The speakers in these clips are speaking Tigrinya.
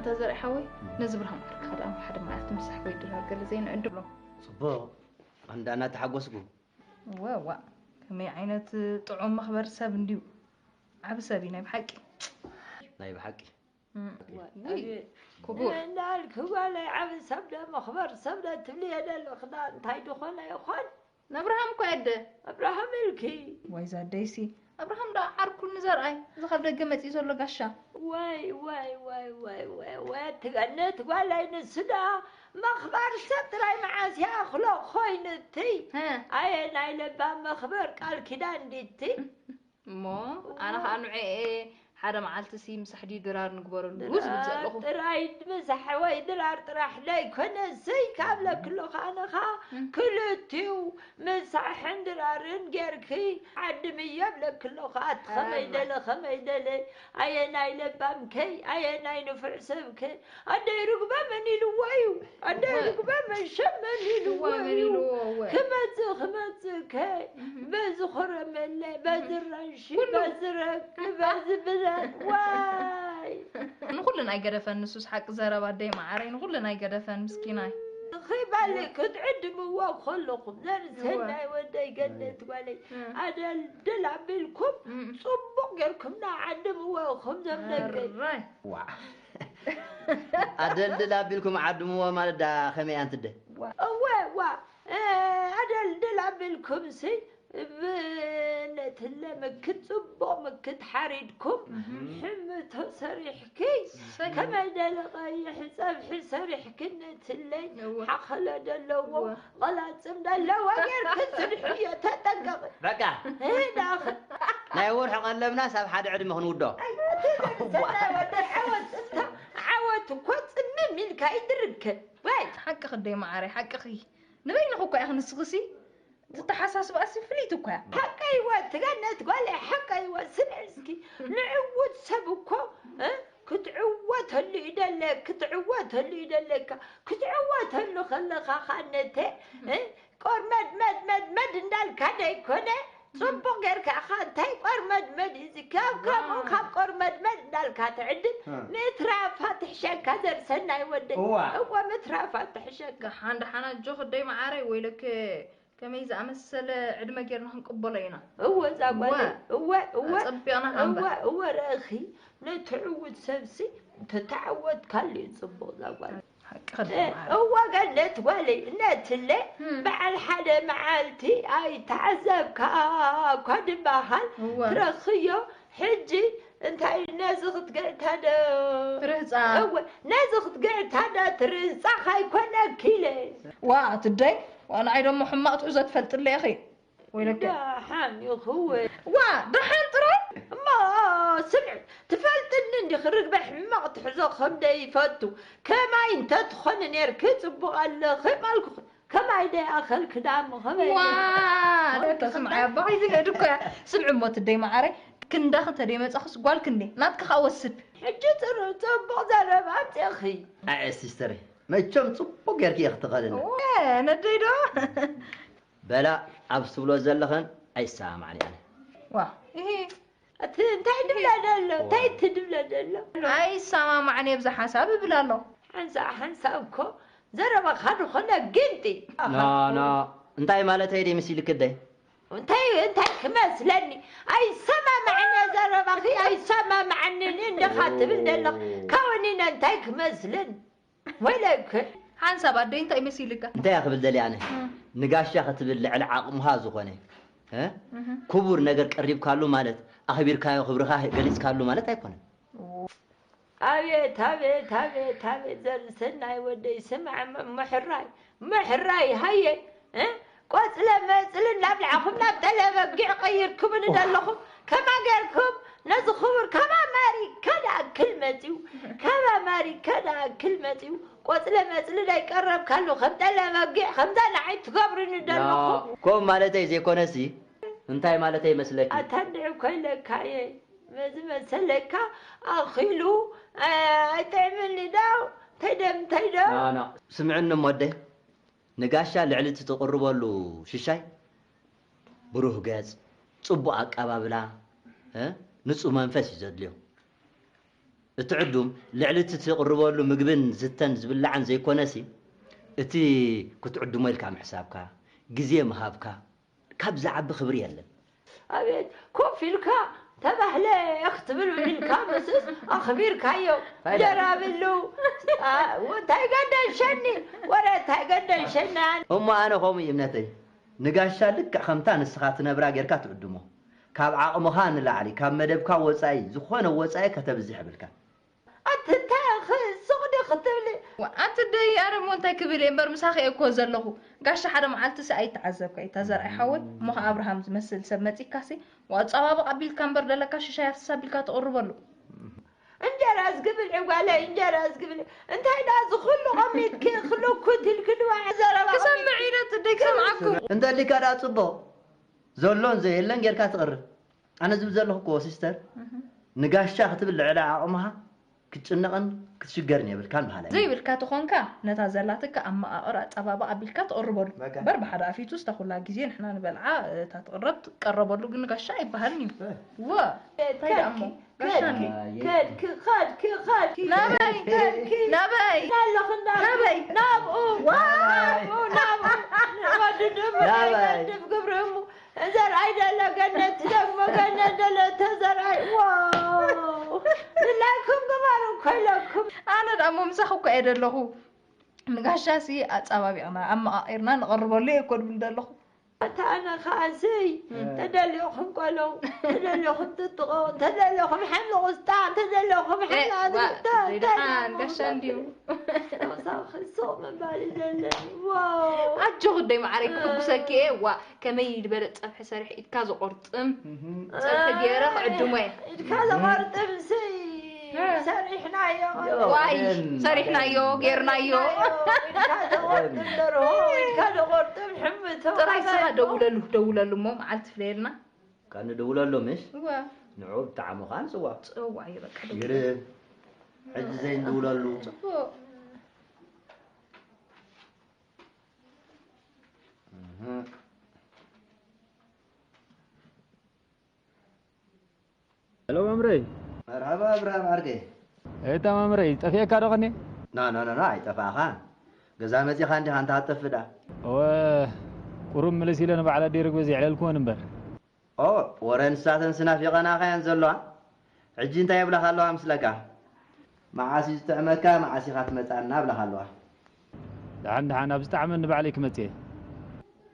ተዘርእ ሓወይ፣ ነዚ ብርሃን ዓርክኻ ደኣ ሓደ መዓልቲ ምሳሕ ወይ ድራር ገለ ዘይንዕድሎ። ጽቡቕ፣ ኣንዳ እናተሓጎስኩ። እወ፣ እዋ፣ ከመይ ዓይነት ጥዑም መኽበር ሰብ እንድዩ። ዓቢ ሰብ እዩ ናይ ብሓቂ። ናይ ብሓቂ። እም፣ ዋይ፣ ውይ፣ ኣቤት። ክቡር። እንዳልክ ጓለይ ዓቢ ሰብ ዶ መኽበር ሰብ ዶ ትብልዮ ዘለኺ ዳ እንታይ ድኾነ ይኾን? ንኣብርሃም እኮ የደ። ኣብርሃም ኢልኪ። ዋይ ዛደይሲ። ኣብርሃም ዳ ዓርኩ ንዘርኣይ፣ እዚ ካብ ደገ መጺኡ ዘሎ ጋሻ። ዋይ፣ ዋይ፣ ዋይ፣ ዋይ፣ ዋይ፣ ዋይ፣ ኣቲ ገነት ጓለይ ንሱ ዳ መኽበር ሰብ ጥራይ መዓስ ይኣኽሎ ኮይኑ እቲ። ሀ። ኣየ ናይ ለባም መኽበር ቃል ኪዳን ዲቲ። እሞ ኣነ ኸኣ ንዕኤ ሓደ መዓልቲ ሲ ምሳሕ ድዩ ድራር ንግበረሉ ዝብል ዘለኹ። ጥራይ ምሳሕ ወይ ድራር ጥራሕ ደይኮነ፣ ስይ ካብ ለክሎ ኸኣ ኣነ ኸኣ እም። ክልቲኡ ምሳሕን ድራርን ጌርኪ ዓድምዮ ብለክሎ ኸኣ፣ እቲ ኸመይ ኣረ። ደለ፣ ኸመይ ደለ፣ ኣየናይ ለባምከይ፣ ኣየናይ ንፉዕ ሰብከ፣ ኣደይ ርግበ መን ኢልዎ እዩ? ኣደይ እወ። ርግበ መሸ መን ኢልዎ እወ፣ መን እዩ? ኢልዎ፣ እወ። ክመጽእ፣ ክመጽእ ከ፣ እህ። በዚ ኾረመለ፣ በዚ እህ። ራንሺ፣ ኩሉ። በዚ ረቂ፣ በዚ ብረት፣ ዋይ! ንኹሉ ናይ ገደፈን ንሱስ ሓቂ ዘረባ ኣደይ መዓረይ፣ ንኹሉ ናይ ገደፈን ምስኪናይ። ኺባሊ ክትዕድምዎ ከለኹም፣ ዘር እወ። ሰናይ ወደይ ገነት ጓለይ፣ እህ። ኣደልድል ኣቢልኩም፣ እህ። ጽቡቕ ጌርኩም ንዓድምዎ፣ ከምዞም ደገይ። ኣራይ። ዋዕ። ኣደልድል ኣቢልኩም ዓድምዎ ማለት ዳ ኸመይ ኣንትደ? እወ፣ ዋ፣ እ፣ ኣደልድል ኣቢልኩምሲ፣ ብ-፣ ነትለ ምክት ጽቡቕ ምክት ሓሪድኩም፣ እህ። ሕምቶ ሰሪሕኪ፣ ሰይ። ከመይ ደለ ቀይሕ ጸብሒ ሰሪሕኪ ነትለይ፣ እወ። ሓኸለ ደለዎ፣ እወ። ቐላጽም ደለዎ ጌርኪ ስርሕዮ፣ ተጠንቀቒ። በቃ። እ፣ ዳኸ። ናይ ወርሒ ቀለብናስ ኣብ ሓደ ዕድመ ክንውዶ። ኣይ፣ እቲ ዘርሰና ወዲ ዓወት፣ እንታ ዓወት እኮ ጽምም ኢልካ ይድርብከ። ወይ። ሓቅኺ ኣደይ መዓረይ፣ ሓቅኺ። ንበይንኺ እኮ ኢኺ ንስኺሲ። እቲ ኣተሓሳስባሲ ፍልይቲ እኮ እያ። ሓቀይ ወ-፣ ትገነት ጓለይ፣ ሓቀይ ወ-፣ ስምዒ እስኪ። ንዕዉት ሰብ እኮ፣ እ፣ ክትዕወተሉ ይደለ-፣ ክትዕወተሉ ይደለካ። ክትዕወተሉ ከለኻ ኻነተ፣ እ፣ ቆርመድ መድ መድ መድ እንዳልካ ደይኮነ፣ ጽቡቕ ጌርካ ኢኻ። እንታይ ቆርመድ መድ እዩ እዚ? ካብ ከምኡ ዋው። ካብ ቆርመድ መድ እንዳልካ ትዕድል፣ እ። ምትራፋ ትሕሸካ ዘርሰናይ ወደይ። እዋ። እወ፣ ምትራፋ ትሕሸካ። ደሓን ደሓን ኣጆኺ ኣደይ መዓረይ፣ ወይለከ ከመይ ዝኣመሰለ ዕድመ ጌርና ክንቅበሎ ኢና። እወ፣ እዛ ጓለይ። እወ። እወ፣ እወ። ኣጸቢቕና ከንበር። እወ፣ እወ፣ ረእኺ፣ ነቲ ዕዉት ሰብሲ እንተተዓወትካሉ እዩ ጽቡቕ፣ እዛ ጓለይ። ሓቂ እ፣ ከደም ዓረ። እወ ገነት ጓለይ፣ ነትለ እም። በዓል ሓደ መዓልቲ ኣይተዓዘብካ እኳ ድበሃል እወ። ትረኽዮ። ሕጂ እንታይ ነዚ ክትገዕታ ዶ? ትርህጻ። እወ፣ ነዚ ክትገዕታ ዶ ትርህጻ ካይኮነኪ ኢለ። ዋ፣ ኣትደይ፣ ዋ፣ ንዓይ ደሞ ሕማቕ ትሕዞ ትፈልጥለ ኢኺ። ወይለከ። ደሓን ይኽወ። ዋ፣ ደሓን ጥራይ? እሞ ስምዒ፣ ትፈልጥኒ እንዲኺ ርግበ ሕማቕ ትሕዞ ከም ደይፈቱ። ከማይ እንተትኾኒ ኔርኪ ጽቡቕ ኣለኺ ማልኩኺ። ከማይ ደይኣኸልኪ ዳሞ ኸመይ ዋ፣ ደይኣኸልኪ? ደተ ስምዓይ ኣባኺ ዝገድ እኮ እያ። ስምዒ እሞ ትደይ መዓረይ፣ ክንዳኺ እንተ ደይመጻኽስ ጓል ክንደይ? ናትኪ ኸኣ ወስድ። ሕጂ ጽሩ-፣ ጽቡቕ ዘረባ ኣምጺእኺ። ኣየ ሲስተረይ፣ መቸም ጽቡቕ ጌርኪ ኢኺ ትኸልኒ። ወ-፣ ነደይ ዶ? በላ፣ ኣብዚ ትብሎ ዘለኽን ኣይሰማማዕን እየ ኣነ። ዋ፣ እሂ። እቲ እንታይ ድብለ ደሎ? እንታይ እቲ ድብለ ደሎ? ኣይሰማማዕን እየ ብዛ ሓንሳብ እብል ኣሎ። ሓንሳብ፣ ሓንሳብ እኮ ዘረባኻ ዝኾነ ግንጢ። ና፣ ና፣ እንታይ ማለተይ ድዩ መሲልኪ ኣደይ? እንታይ፣ እንታይ ክመስለኒ? ኣይሰማማዕን እየ ዘረባኺ፣ ኣይሰማማዕንን እንዲኻ ትብል ደለኻ። ካወኒነ እንታይ ክመስለኒ? ወይለከ። ሓንሳብ ኣደይ እንታይ መሲልካ? እንታይ እያ ክብል ደልየ ኣነ? እም። ንጋሻ ክትብል ልዕሊ ዓቕምኻ ዝኾነ፣ እ? እህ። ክቡር ነገር ቀሪብካሉ ማለት ኣኽቢርካዮ ክብርኻ ገሊጽካሉ ማለት ኣይኮነን። ኣቤት፣ ኣቤት፣ ኣቤት፣ ኣቤት፣ ዘርሰናይ ወደይ፣ ስማዕ፣ ም-፣ ምሕራይ፣ ምሕራይ፣ ሃየ፣ እ? ቆጽለ መጽሊ እናብላዕኹም ናብ ጠለ በጊዕ ቀይርኩምኒ ዘለኹም። ከማ ጌርኩም ነዚ ክቡር ካብ ኣማሪካ ዝኣክል መጺኡ፣ ካብ ኣማሪካ ዝኣክል መጺኡ፣ ቆጽለ መጽሊ ዘይቀረብካሉ ከም ጠለ በጊዕ ከምዛ ንዓይ ትገብሩኒ ዘለኹም። ና፣ ከምኡ ማለተይ ዘይኮነሲ፣ እንታይ ማለተይ ይመስለኪ? ኣታ እንድዒ እኮ ኢለካ እየ። በዚ መሰለካ ኣኺሉ፣ ኣ-፣ ኣይጥዕምኒ ዶ? እንታይ ዶ፣ እንታይ ዶ? ና፣ ና፣ ስምዕኒ እሞ ኣደ። ንጋሻ ልዕሊ እቲ ትቕርበሉ ሽሻይ፣ ብሩህ ገጽ፣ ጽቡቕ ኣቀባብላ፣ እ፣ ንጹህ መንፈስ እዩ ዘድልዮ። እቲ ዕዱም ልዕሊ እቲ ትቕርበሉ ምግብን ዝተን ዝብላዕን ዘይኮነሲ፣ እቲ ክትዕድሞ ኢልካ ምሕሳብካ፣ ግዜ ምሃብካ፣ ካብ ዝዓቢ ክብሪ የለን። ኣቤት ኮፍ ኢልካ ተባህለ ክትብል ውዒልካ ምስስ ኣኽቢርካዮ። ፋይዳ። ጀራብሉ እንታይ ገደል ሸኒ ወረ እንታይ ገደል ሸናን። እሞ ኣነ ከምኡ እዩ እምነተይ። ንጋሻ ልክዕ ከምታ ንስኻ ትነብራ ጌርካ ትዕድሞ። ካብ ዓቕምኻ ንላዕሊ፣ ካብ መደብካ ወጻኢ ዝኾነ ወጻኢ ከተብዝሕ የብልካን። ኣቲ እንታይ ኢኺ ሱቕ ዲኺ ትብሊ? ዋ፣ ኣቲ ደይ ኣረ እሞ እንታይ ክብል እየ እምበር ምሳኺ እየ እኮ ዘለኹ። ጋሻ ሓደ መዓልቲ ሲ ኣይተዓዘብካ እዩ፣ እታ ዘርኣይ ሓወይ። እሞ ኸዓ ኣብርሃም ዝመስል ሰብ መጺካሲ፣ ዋ፣ ኣጸባብቕ ኣቢልካ እምበር ደለካ ሽሻይ ኣፍስስ ኣቢልካ ትቕርበሉ። እንጀራ ዝግብል ዕጓለ፣ እንጀራ ዝግብል እንታይ ደኣ ዝኹሉ ቐሚጥኪ ክልኩት ኢልኪ ድዋ ዘረባ ክሰምዕ ኢለ ትደይ ክሰምዓኩም። እንተሊካ ደኣ ጽቡቕ፣ ዘሎን ዘየለን ጌርካ ትቕርብ። ኣነ ዝብል ዘለኹ እኮ ሲስተር፣ ንጋሻ ክትብል ልዕሊ ዓቕምኻ ክትጭነቕን ክትሽገርን የብልካን በሃላይ። ዘይብልካ ተኾንካ ነታ ዘላትካ ኣመቓቕር ኣጸባብቕ ኣቢልካ ትቕርበሉ። በቃ። እምበር ብሓደ ኣፊቱ ስታ ኩላ ግዜ ንሕና ንበልዓ እታ ትቕረብ ትቀረበሉ ግን ጋሻ ኣይበሃልን እዩ። እ። ወ፣ እንታይ ደኣ እሞ? ከድኪ፣ ጋሻ ከድኪ፣ ከድኪ፣ ከድኪ፣ ከድኪ። ናበይ? ከድኪ። ናበይ? ኣለኹ፣ ናበይ? ናበይ? ናብኡ። ዋ! ናብኡ፣ ናብኡ። ወዲ ድሙ ናበይ? ናይ ገድፍ ግብሪ እሙ። ዘርኣይ ደሎ ገነት፣ ደግሞ ገነት ደሎ ተዘርኣይ። ዋው! ድላይኩም ግበሩ እኮ ኢለኩም። ኣነ ደኣ እሞ ምሳኺ እኮ እየ ደለኹ። ንጋሻሲ ኣጸባቢቕና፣ ኣመቓቒርና ንቐርበሉ እየ እኮ ድብል ደለኹ። ኣታ ኣነ ኸኣሲ፣ እም። ተደልዮኹም ቆሎ፣ ተደልዮኹም ጥጥቖ፣ ተደልዮኹም ሓምሊ ቁስጣ፣ ተደልዮኹም እ፣ ሓምሊ ዋ፣ ኣድሪ፣ ተ-፣ ተደይ ደሓን፣ ተደልዮኹም ጋሻ እንድዩ። ሱቕ ምባል እዩ ዘለኒ። ዋው! ኣጆኺ ደይ መዓረይ፣ ክሕጉሰኪ እየ። ዋ፣ ከመይ ዝበለ ጸብሒ ሰሪሐ ኢድካ ዝቖርጥም እህ። ጸብሒ ገይረ ክዕድሞ እየ። ኢድካ ዘቐርጥም ሲ እ። ሰሪሕናዮ። ዋይ፣ ሰሪሕናዮ፣ ጌርናዮ። ኢድካ ዘቐርጥም ደርሆ፣ ኢድካ ዘቐርጥም ሕምቶ። ጥራይ ስኻ ደውለሉ፣ ደውለሉ እሞ መዓልቲ ፍለየልና። ካን ንድውለሉ ምሽ? እዋ። ንዑ ብጣዕሚ ኻን ጽዋ። ጽዋ እዩ በቃ። ይርብ። ሕጂ ዘይንድውለሉ። ጽቡቕ። እህ። ሄሎ መምረይ። መርሓባ ኣብርሃም ዓርከይ። እታ መምረይ፣ ጠፊኤካ ዶ ኸኔ? ና፣ ና፣ ና፣ ና፣ ኣይጠፋእኻን። ገዛ መጺኻ እንዲኻ፣ እንታ ትጠፍእ ደኣ? እወ፣ ቁሩብ ምልስ ኢለ ንባዕላ ኣደይ ርግበ ዘየዕለልክወን እምበር። ኦ፣ ወረ ንሳተን ስናፊቐናኻ እየን ዘለዋ። ሕጂ እንታይ የብላኻ ኣለዋ ምስለካ? መዓስ እዩ ዝጥዕመካ፣ መዓስ ኢኻ ትመጽኣና እብላኻ ኣለዋ። ደሓን ደሓን፣ ኣብ ዝጥዕመኒ ባዕለይ ክመጽእ እየ።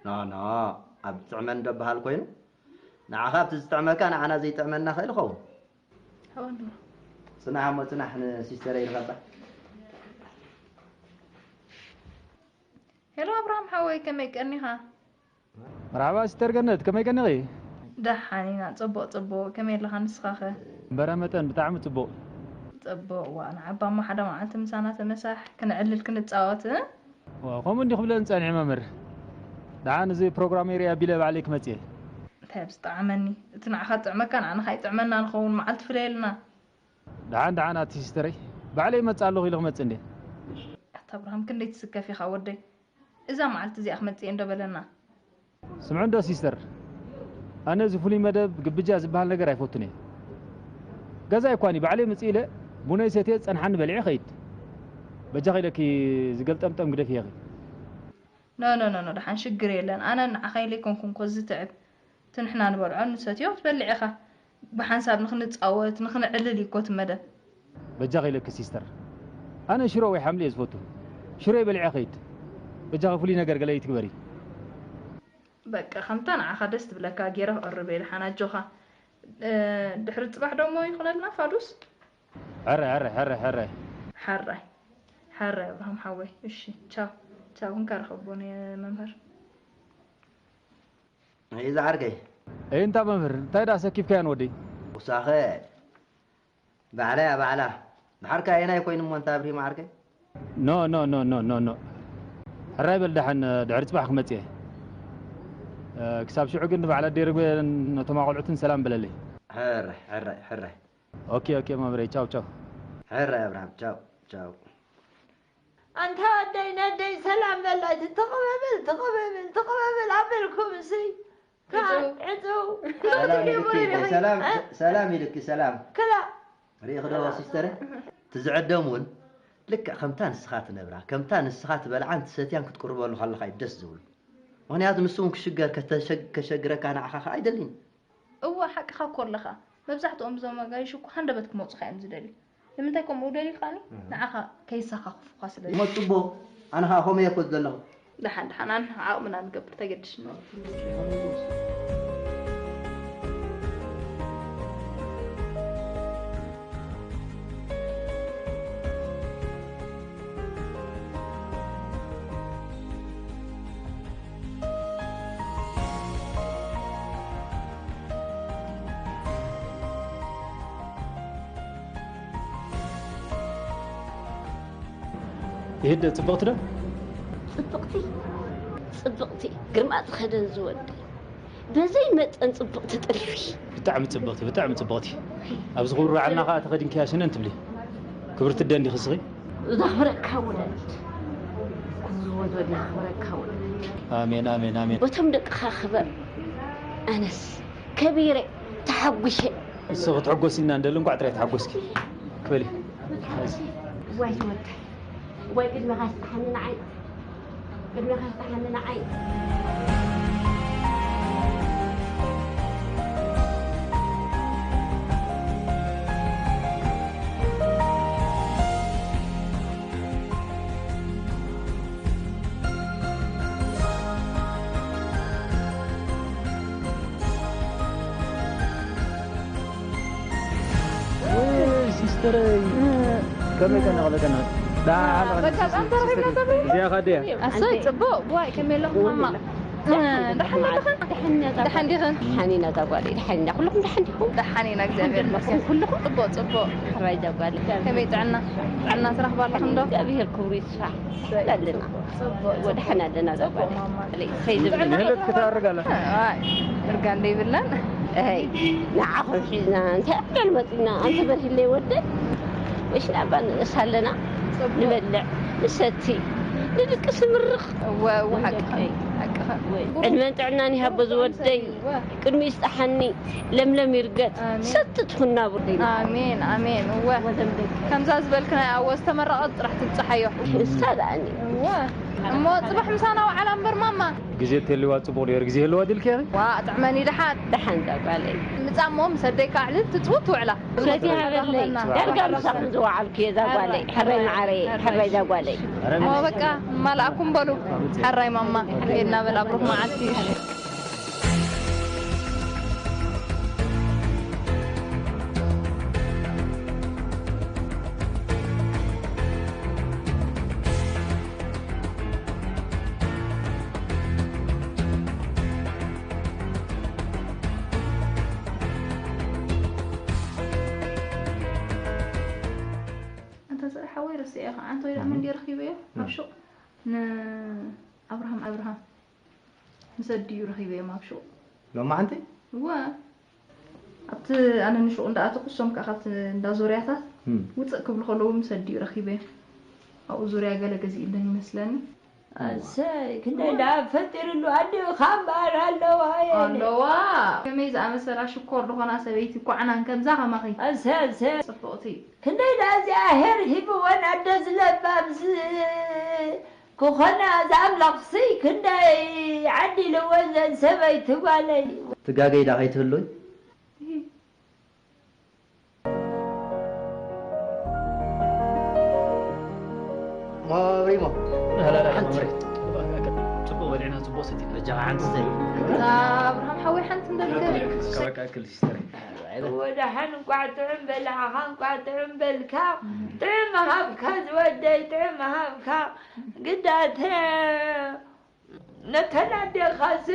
ኖ፣ ኖ፣ ኣብ ዝጥዕመኒ ዶ በሃል ኮይኑ? ንዓኻ ኣብቲ ዝጥዕመካ ንዓና ዘይጥዕመና ኽእል ይኸውን። ሓወንድሮ። ጽናሕ እሞ ጽናሕ ንሲስተረይ ርኸባ። ሄሎ ኣብርሃም ሓወይ፣ ከመይ ቀኒኻ? መርሓባ ሲስተር ገነት፣ ከመይ ቀኒኺ? ደሓን ኢና፣ ጽቡቕ፣ ጽቡቕ። ከመይ ኣለኻ ንስኻኸ? እምበረ መጠን ብጣዕሚ ጽቡቕ። ጽቡቕ፣ ዋ፣ ንዓባ እሞ ሓደ መዓልቲ ምሳና ተመሳሕ፣ ክንዕልል ክንጻወት፣ እ? ዋ፣ ከምኡ እንዲ ክብለኒ ጸኒሑ መምህር። ደሓን እዚ ፕሮግራም የርኢ ኣቢለ ባዕለይ ክመጽእ እየ። እንታይ ኣብ ዝጠዓመኒ? እቲ ንዓኻ ጥዕመካ ንዓና ካይጥዕመና ንኸውን፣ መዓልቲ ፍለየልና። ደሓን ደሓን ኣቲ ሲስተረይ፣ ባዕለይ እመጽእ ኣለኹ ኢለ ክመጽእ እንዴ። ኣታ ኣብርሃም ክንደይ ትስከፍ ኢኻ ወደይ? እዛ መዓልቲ እዚኣ ክመጽእ እየ እንዶ በለና። ስምዑ እንዶ ሲስተር፣ ኣነ እዚ ፍሉይ መደብ ግብጃ ዝበሃል ነገር ኣይፈቱን እየ። ገዛይ እኳኒ ባዕለይ ምጽእ ኢለ ቡነይ ሰትየ ጸንሓኒ በሊዐ ኸይድ። በጃኺ ኢለኪ ዝገልጠምጠም ግደፍየኺ። ኖ ኖ ኖ ኖ፣ ደሓን ሽግር የለን። ኣነ ንዓኻ ኢለ ኣይኮንኩን እኮ ዝትዕብ። እቲ ንሕና ንበልዖ ንሰትዮ ክትበልዕ ኢኻ። ብሓንሳብ ንኽንጻወት፣ ንኽንዕልል እዩ እኮ እቲ መደብ። በጃኺ ኢለኪ ሲስተር። ኣነ ሽሮ ወይ ሓምሊ እየ ዝፈቱ። ሽሮይ በሊዐ ኸይድ። በጃኺ ፍሉይ ነገር ገለ ይትግበሪ። በቃ ከምታ ንዓኻ ደስ ትብለካ ገይረ ክቕርብ እየ። ደሓን ኣጆኻ። እ፣ ድሕሪ ጽባሕ ደሞ ይኹነልና ፋዱስ። ሕረ፣ ሕረ፣ ሕረ፣ ሕረ። ሓራይ። ሓራይ ኣብርሃም ሓወይ። እሺ፣ ቻው። ቻው። እንካ ርኸቦ ንመምህር። እይ ዝዓርከይ። እይ እንታ መምህር፣ እንታይ ደኣ ሰኪፍካያን ወደይ? ውሳኸ ባዕላ እያ ባዕላ። ድሓርካ ኣየናይ ኮይኑ እሞ እንታ ኣብርሂም ዓርከይ? ኖ፣ ኖ፣ ኖ፣ ኖ፣ ኖ፣ ኖ። ሕራይ በል ደሓን፣ ድሕሪ ጽባሕ ክመጽእ እየ። እ፣ ክሳብ ሽዑ ግን ንባዕላ ኣደይ ርግበ ነቶም ኣቆልዑትን ሰላም በለለይ። ሕራይ፣ ሕራይ፣ ሕራይ። ኦኬ፣ ኦኬ፣ መምህረይ፣ ቻው፣ ቻው። ሕራይ ኣብርሃም፣ ቻው፣ ቻው። ኣንታ ኣደይ ነደይ ሰላም በላቲ፣ ትቕበብል፣ ትቕበብል፣ ትቕበብል ኣበልኩም እሲ። ከ-፣ ዕጹው። ዕጹው። ሰላም ኢልኪ፣ ሰላም፣ እ? ሰላም ኢልኪ፣ ሰላም። ክላ። ርኢኺ ዶ ሲስተረይ? እቲ ዝዕደም እውን ልክዕ ከምታ ንስኻ ትነብራ፣ ከምታ ንስኻ ትበልዓን ትሰትያን ክትቅርበሉ ከለኻ እዩ ደስ ዝብሉ። ምኽንያቱ ንሱ እውን ክሽገር፣ ከተሸግ-፣ ከሸግረካ ንዓኻ ኸዓ ኣይደልን። እወ፣ ሓቅኻ እኮ ኣለኻ። መብዛሕትኦም እዞም ኣጋይሽ እኮ ሃንደበት ክመጹኻ እዮም ዝደልዩ። ንምንታይ ከምኡ ደልዩ ከኣኒ? ንዓኻ ከይሰኻኽፉኻ ስለ እሞ ጽቡቕ፣ ኣነ ኸዓ ከምኡ እየ እኮ ዝደለኹ። ደሓን፣ ደሓን፣ ኣንሕና ዓቕምና ንገብር፣ ተገድሽና። ይህደ ጽብቕቲ ዶ? ጽብቕቲ፣ ጽብቕቲ፣ ግርማ ዝኸደን ዝወደይ። በዘይ መጠን ጽብቕቲ ጥልፊ። ብጣዕሚ ጽብቕቲ፣ ብጣዕሚ ጽብቕቲ። ኣብዚ ክቡር በዓልና ኸዓ ተኸዲንክያ ሽነን ትብሊ። ክብርቲ ኣደ እንዲኺ እስኺ። ዘኽብረካ ውለድ። ክቡር ወለድ ዘኽብረካ ውለድ። ኣሜን፣ ኣሜን፣ ኣሜን። በቶም ደቅኻ ክበር። ኣነስ ከቢረ ተሓጒሰ። ንስኺ ክትሕጎሲ ኢና እንደሊ፣ እንኳዕ ጥራይ ተሓጎስኪ። ክበሊ። ዋይ ወደይ። ዋይ ቅድመኻ ስጥሓኒ ንዓይ። ቅድመኻ ስጥሓኒ ንዓይ። ወይ ሲስተረይ፣ ከመይ ቀኒኺ? ከመይ ቀኒኺ? ደሓን በቃ፣ ቀኒኺ? ጸንተር ሂብና ተብሎ? እዚኣ ኸ ድያ? ኣሰይ፣ ጽቡቕ። ዋይ፣ ከመይ ኣለኹም ማማ? ደሓን ኣለኽን? ደሓን ኢና። ደሓን ዲኽን? ደሓን ኢና እዛ ጓለይ፣ ደሓን ኢና። ኩልኹም ደሓን ዲኹም? ደሓን ኢና፣ እግዚኣብሔር ይመስገን። ኩልኹም? ጽቡቕ፣ ጽቡቕ። ሕራይ እዛ ጓለይ። ከመይ ጥዕና? ጥዕና ትረኽባ ኣለኽን ዶ? እግዚኣብሔር ክብሩ ይስፋ። ኣለና። ጽቡቕ፣ ጽቡቕ። ደሓን ኣለና እዛ ጓለይ። ጽቡቕ ማማ። እሰይ ዝብል። ንህለት ክትኣርግ ኣላ። ኣይ፣ እርጋን ዘይብላን። ኣይ፣ ንዓኹም ሒዝና እንታይ ኣዳል መጺና? ኣንተ በርሂለይ ወደይ። ወሽና እባ ንእስ ኣለና። ጽቡቕ። ንበልዕ፣ ንሰቲ፣ ንድቅስ፣ ንምርኽ። እወ፣ እወ፣ ሓቅኻ፣ ሓቅኻ። ወይ፣ ዕድመን ጥዕናን ይሃቦ ዝወደይ። እወ። ቅድሚኡ ይስጥሓኒ፣ ለምለም ይርገጽ። ኣሜን። ሰቲ ትኹን ናብሩ። ኣሜን፣ ኣሜን። እወ። ወዘምደግ። ከምዛ ዝበልክናያ፣ እወ፣ ዝተመረቐት ጥራሕ ትብጽሓዮ። እሳ ደኣኒ። እወ። እሞ ጽባሕ ምሳና ውዓላ እምበር ማማ። ግዜ እንተልዋ ጽቡቕ ነይሩ፣ ግዜ ህልዋ ድልኪ ኢኺ? ዋእ፣ ጥዕመኒ ደሓን። ደሓን እዛ ጓለይ። ምጻእ እሞ ምስ ኣደይ ከዓ ዕልል ትጽውት ትውዕላ። ሰቲ ሃበለይ። ዳርጋ ምሳኹም ዝወዓልኩ እየ እዛ ጓለይ። ሕራይ መዓረይ፣ ሕራይ እዛ ጓለይ። እሞ በቃ፣ ማልኣኩም በሉ። ሕራይ ማማ። ኬድና በላ፣ ብሩኽ መዓልቲ። ኣንታ ዘርኢ ሓወይ ረሲዐ ኢኻ። ኣንታ ወይ ደኣ መን ድየ ረኺበዮ? ኣብ ሹቕ ንኣብርሃም ኣብርሃም ምስ ኣዲኡ ረኺበዮም ኣብ ሹቕ። ሎማዓንቲ? እወ። ኣብቲ ኣነ ንሹቕ እንዳኣተኹ፣ እሶም ከኣ ካብቲ እንዳ ዙርያታት እም። ውጽእ ክብሉ ከለዉ ምስ ኣዲኡ ረኺበዮም። ኣብኡ ዙርያ ገለ ገዚኡለን ይመስለኒ። ኣሰይ፣ ክንደይ ደኣ ፈጢሩሉ ኣዲኡ ካብ እምበኣር ኣለዋ፣ የኔ። ኣለዋ። ከመይ ዝኣመሰላ ሽኮር ዝኾና ሰበይቲ፣ ኳዕናን ከምዛ ከማኺ። ኣሰይ፣ ኣሰይ። ጽብቕቲ። ክንደይ ደኣ እዚኣ ሄር ሂብወን ኣደ ዝለባም ዝ-፣ ክኾና፣ እዛ ኣምላኽሲ ክንደይ ዓዲልወን ዘን ሰበይቲ ጓለይ። ትጋገይ ዳ ከይትህሉይ? ማብሪሞ። ላላላ፣ ሓንቲ። መምሬ። ጽቡቕ በሊዕና፣ ጽቡቕ ሰቲና። በጃኻ ሓንቲ ሰቲ። እዛ ኣብርሃም ሓወይ ሓንቲ እንደልከ። በቃ፣ በቃ፣ ክል ሲስተር። ወደሓን እንቋዕ ጥዑም በላዕኻ፣ እንቋዕ ጥዑም በልካ። ጥዑም ሃብካ ዝወደይ፣ ጥዑም ሃብካ። ግዳተ ነተን ኣዴኻሲ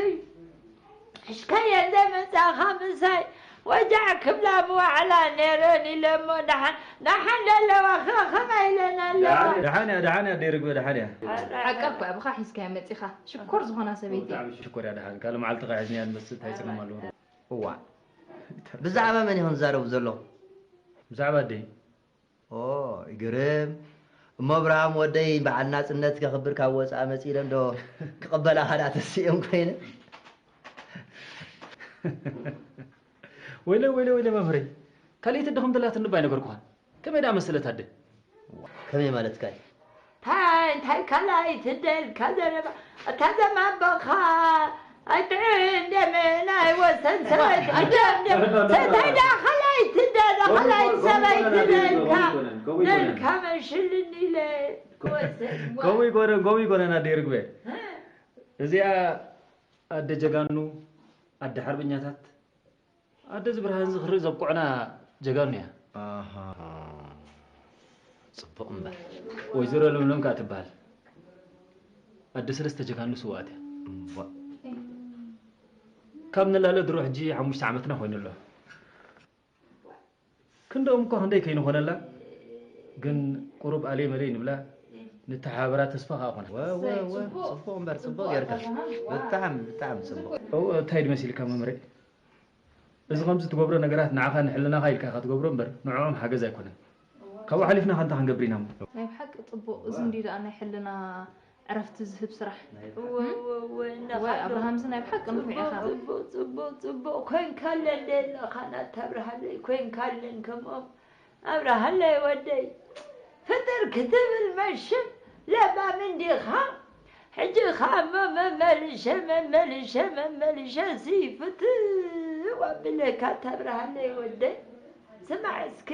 ሕሽካየን ዘይመጻኻ ምሳይ ወጃዕ ክብላ ምዋዕላ ነይረን ኢለ እሞ ደሓን፣ ደሓን ዘለዋ ኸ ከመይ ኢለን ኣለዋ? ደሓን እያ፣ ደሓን እያ፣ ኣደይ ርግበ ደሓን እያ። ሓቃ እኮ እያ፣ ብኻ ሒዝካያ መጺኻ። ሽኮር ዝኾና ሰበይቲ። ብጣዕሚ ሽኮር እያ፣ ደሓን። ካልእ መዓልቲ ኸ ሒዝናያ ንመጽእ፣ እንታይ ጸገም ኣለዎ? እዋ። ብዛዕባ መን ኢኹም ትዛረቡ ዘለኹም? ብዛዕባ ኣደይ። ኦ፣ ይግርም። እሞ ኣብርሃም ወደይ በዓል ናጽነት ከኽብር ካብ ወጻኢ መጺእ ኢለ እንዶ ክቕበላኻ ደኣ ተሲኦም ኮይነ። ወይለ፣ ወይለ፣ ወይለ መምህረይ። ካልኣይቲ ኣደ ከም ዘላትኒ እባ ኣይነገርኩኻን። ከመይ ደኣ መሰለት ኣደ? ከመይ ማለትካ እዩ? እንታይ እንታይ ካልኣይቲ ኣደ ኢልካ ዘረባ? እታ ዘማቦኻ ኣጥዕ እንደመ ናይ ወሰን ሰበይቲ ኣደ እንደ እንታይ ደኣ ካልኣይቲ ኣደ ካልኣይቲ ሰበይቲ ኣደ ኢልካ ነልካ መሽልኒ ኢለ ወሰን ከምኡ ይኮነን ከምኡ ይኮነን ኣደ ይርግበ። እዚኣ ኣደ ጀጋኑ ኣደ ሓርበኛታት ኣደ ዝብርሃን ዝኽሪ ዘብቁዕና ጀጋኑ እያ። ኣሃ ፅቡቕ እምበር ወይዘሮ ለምለም ከዓ ትበሃል ኣደ ሰለስተ ጀጋኑ ስውኣት እያ። እምቧ ካብ ንላለ ድሮ ሕጂ ሓሙሽተ ዓመትና ኮይኑ ኣሎ። ክንደኦም እኳ ክንደይ ከይንኾነላ ግን ቁሩብ ኣለይ መለይ ንብላ ንተሓባበራ ተስፋ ከዓ ኮነ። ወወወ ፅቡቕ እምበር ፅቡቕ ጌርካ ብጣዕሚ ብጣዕሚ ፅቡቕ እው እንታይ ድመሲልካ መምርዒ እዚ ከምዚ ትገብሮ ነገራት ንዓኻ ንሕልናኻ ኢልካ ኢኻ ትገብሮ እምበር ንዕኦም ሓገዝ ኣይኮነን ካብኡ ሓሊፍና ከ እንታይ ክንገብር ኢና እሞ ናይ ብሓቂ ፅቡቕ እዚ እንድዩ ደኣ ናይ ሕልና ዕረፍቲ ዝህብ ስራሕ። እወ እወ እወ ወይ እናኻዶ ኣብርሃምዚ ናይ ብሓቂ ንፉዕ ኢኻ። ጽቡቕ ጽቡቕ ጽቡቕ ኮይንካለን ዶ ኣለኻ ናታ ኣብርሃለይ ኮይንካለን ከምኦም ኣብርሃለይ ወደይ ፍጥር ክትብል መሽም ለባም እንዲኻ ሕጂ ኸኣ እሞ መመልሸ መመልሸ መመልሸ ሲ ፍትው ኣብለካ ኣታ ኣብርሃለይ ወደይ ስማዕ እስኪ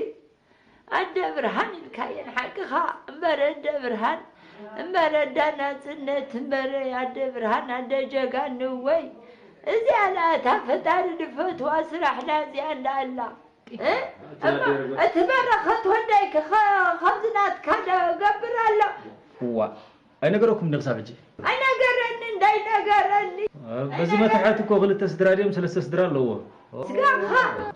ኣደ ብርሃን ኢልካየን ሓቅኻ እምበር ኣደ ብርሃን እምበር ኣዳ ናፅነት እምበር ኣደ ብርሃን ኣደ ጀጋኑ ወይ እዚኣ ናታ ፈጣሪ ድፈትዋ ስራሕና እዚኣ እንዳ ኣላ እ? እሞ እቲ በረኸት ወደይ ከ- ከ- ከምዚ ናትካ ዶ ገብር ኣሎ እዋ ኣይነገረኩምን ዶ ክሳብ ሕጂ? ኣይነገረኒ እንዳይነገረኒ በዚ መታሕት እኮ ክልተ ስድራ ድዮም ሰለስተ ስድራ ኣለዎ። ስጋኻ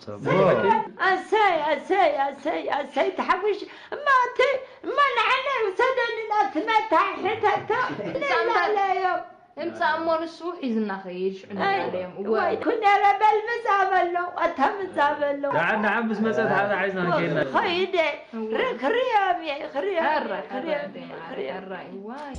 ሰይፈ ኣሰይ ኣሰይ ኣሰይ ኣሰይ ኣሰይ ተሓጒሽ እማ እቲ እማ ንዓና ይውሰደኒ ናብቲ መታሕት ኣታ ንላለዮም እምጻእ እሞ ንሱ ሒዝና ኸይድ ሽዑ ንላለዮም እወ ዋይ ኩነረ በል ምጻእ በሎ ኣታ ምጻእ በሎ ደሓን ደሓን ምስ መጸት ሓደ ሓይዝና ንከይድና። ኸይደ ርክርዮም እየ ክርዮም እየ ክርዮም እየ ክርዮም ዋይ